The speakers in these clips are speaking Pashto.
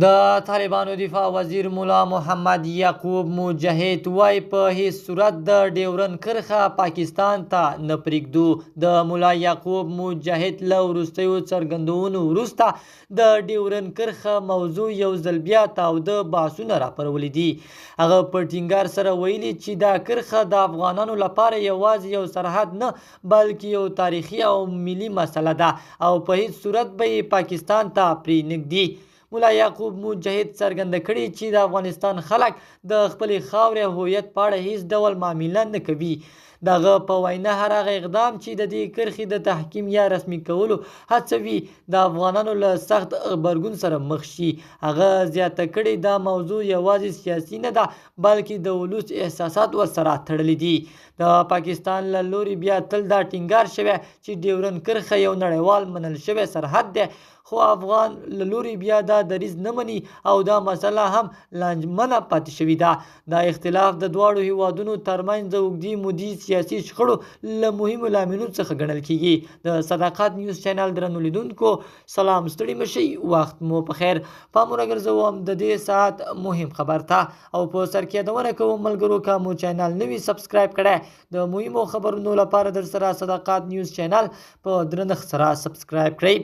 د طالبانو دفاع وزیر ملا محمد یعقوب مجاهد وایي، په هیڅ صورت د ډیورن کرښه پاکستان ته نه پرېږدو. د ملا یعقوب مجاهد له وروستیو څرګندونو وروسته د ډیورن کرښه موضوع یو ځل بیا تاوده بحثونه راپارولي دي. هغه په ټینګار سره ویلي چې دا کرښه د افغانانو لپاره یوازې یو سرحد نه، بلکې یو تاریخي او ملي مسله ده او په هیڅ صورت به یې پاکستان ته پرې نږدي. ملا یعقوب مجاهد څرګنده کړې چې د افغانستان خلک د خپلې خاورې او هویت په اړه هیڅ ډول معامله نه کوي. د هغه په وینا، هر هغه اقدام چې د دې کرښې د تحکیم یا رسمي کولو هڅه وي، د افغانانو له سخت غبرګون سره مخ شي. هغه زیاته کړې، دا موضوع یوازې سیاسي نه ده، بلکې د ولس احساسات ورسره تړلي دي. د پاکستان له لوري بیا تل دا ټینګار شوی چې ډیورن کرښه یو نړیوال منل شوی سرحد دی، خو افغان له لوري بیا دا دریځ نه مني او دا مسله هم لانجمنه پاتې شوې ده. دا اختلاف د دواړو هیوادونو ترمنځ د اوږدې مودې سیاسي شخړو له مهمو لاملونو څخه ګڼل کیږي. د صداقت نیوز چینل درنو لیدونکو، سلام، ستړي مشئ، وخت مو په خیر. پام راګرځوم د دې ساعت مهم خبر ته او په سر کې یادونه کوم ملګرو، که مو چینل نه وي سبسکرایب کړی، د مهمو خبرونو لپاره در سره صداقت نیوز چینل په درنښت سره سبسکرایب کړئ.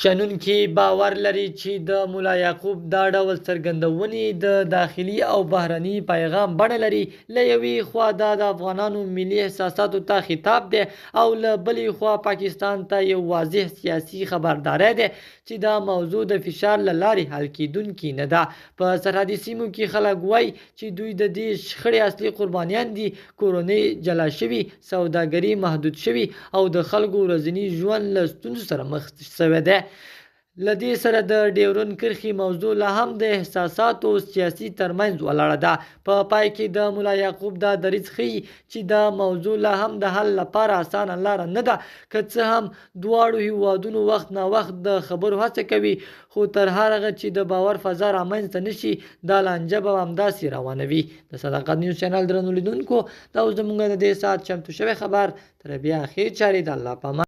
شنونکي باور لري چې د ملا یعقوب دا ډول څرګندونې د داخلي او بهرني پیغام بڼه لري. له یوې خوا دا د افغانانو ملي احساساتو ته خطاب دی او له بلې خوا پاکستان ته یو واضح سیاسي خبرداری دی چې دا موضوع د فشار له لارې حل کېدونکې نه ده. په سرحدي سیمو کې خلک وایي چې دوی د دې شخړې اصلي قربانیان دي. کورنۍ جلا شوي، سوداګري محدود شوي او د خلکو ورځني ژوند له ستونزو سره مخ شوی دی. له دې سره د ډیورن کرښې موضوع لا هم د احساساتو او سیاسي ترمنځ ولاړه ده. په پای کې د ملا یعقوب دا دریځ ښيي چې دا موضوع لا هم د حل لپاره اسانه لاره نه ده. که څه هم دواړو هیوادونو وخت ناوخت د خبرو هڅه کوي، خو تر هغه چې د باور فضا رامنځته نه شي، دا لانجه به همداسې روانه وي. د صداقت نیوز چینل درنو لیدونکو، دا اوس زموږ د دې ساعت چمتو شوی خبر. تر بیا ښې چارې، د الله په امان.